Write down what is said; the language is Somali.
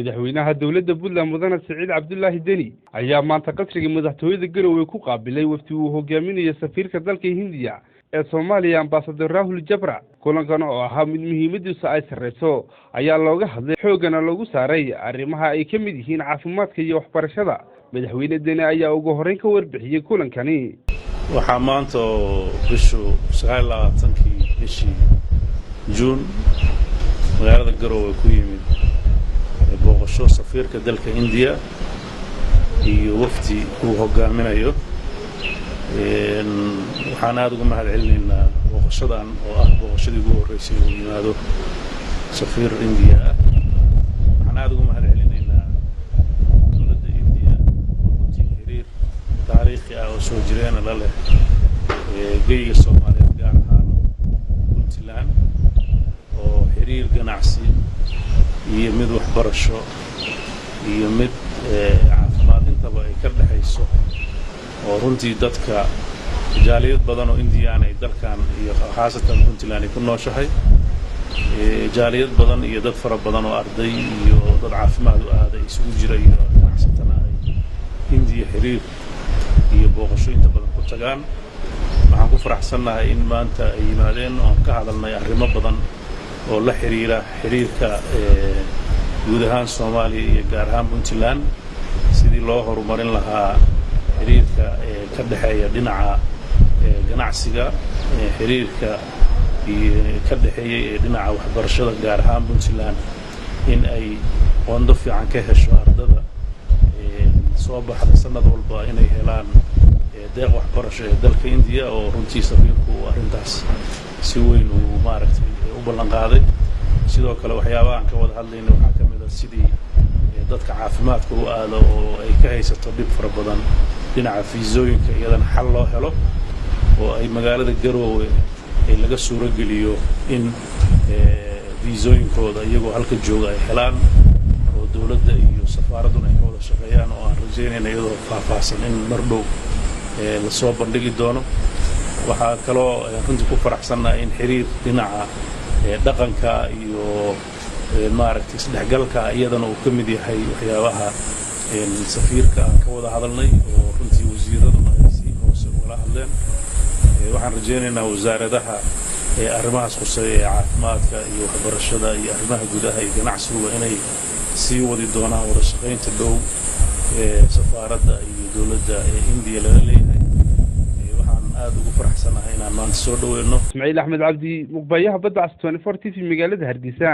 Madaxweynaha dowladda Puntland, Mudane Siciid Cabdulaahi Deni, ayaa maanta qasriga madaxtooyada Garowe ku qaabilay wafdi uu hogaaminayo safiirka dalka Hindiya ee Soomaaliya, Ambasador Rahul Jabra. Kulankan oo ahaa mid muhiimadiisu ay sarreyso ayaa looga hadlay, xooggana loogu saaray arrimaha ay ka mid yihiin caafimaadka iyo waxbarashada. Madaxweyne Deni ayaa ugu horreyn ka warbixiyey kulankani. Waxaa maanta oo bishu 29-kii bishii Juun magaalada Garowe ku yimid booqasho safiirka dalka Indiya iyo wafdi uu hogaaminayo. Waxaan aada uga mahad celinaynaa booqashadan oo ah booqashadii ugu horreysay uu yimaado safiir Indiya ah. Waxaan aada uga mahad celinaynaa dowladda Indiya oo runtii xiriir taariikhi ah oo soo jireena la leh geyga Soomaaliyeed, gaar ahaan Puntland, oo xiriir ganacsi iyo mid waxbarasho iyo mid caafimaad intaba ay ka dhexayso, oo runtii dadka jaaliyad badan oo Indiyaan ay dalkan iyo khaasatan Puntland ay ku nooshahay, jaaliyad badan iyo dad fara badan oo arday iyo dad caafimaad u aada isugu jira iyo ganacsatana ay Indiya xiriir iyo booqasho inta badan ku tagaan. Waxaan ku faraxsannahay in maanta ay yimaadeen oon ka hadalnay arrimo badan oo la xiriira xiriirka guud ahaan Soomaaliya iyo gaar ahaan Puntland, sidii loo horumarin lahaa xiriirka ka dhexeeya dhinaca ganacsiga, xiriirka ka dhexeeyey ee dhinaca waxbarashada, gaar ahaan Puntland in ay qoondo fiican ka hesho ardada soo baxda sanad walba inay helaan deeq waxbarasho ee dalka Indiya, oo runtii safiirku uu arrintaas si weyn uu maaragtay u ballan qaaday. Sidoo kale, waxyaabaha aan ka wada hadlayna waxaa ka mid a sidii dadka caafimaadka u aado oo ay ka haysato dhib fara badan dhinaca fiisooyinka, iyadana xal loo helo oo ay magaalada Garoowe ay laga suuro geliyo in fiisooyinkooda iyagoo halka jooga ay helaan, oo dowladda iyo safaaradduna ay ka wada shaqeeyaan, oo aan rajaynayna iyadoo faahfaahsan in mar dhow lasoo bandhigi doono. Waxaa kaloo runtii ku faraxsannahay in xiriir dhinaca dhaqanka iyo maaragtay isdhexgalka iyadana uu ka mid yahay waxyaabaha safiirka aan ka wada hadalnay, oo runtii wasiiraduna ay si hoose ugala hadleen. Waxaan rajaynaynaa wasaaradaha arrimahaas khuseeya ee caafimaadka iyo waxbarashada iyo arrimaha gudaha iyo ganacsiguba inay sii wadi doonaan wada shaqaynta dhow ee safaaradda iyo dowladda ee Indiya lala leeyahay. Waxaan aada ugu faraxsanahay inaan maanta soo dhaweyno. Ismaciil Axmed Cabdi, muqbayaha Badda Cas 24 TV, magaalada Hargeysa.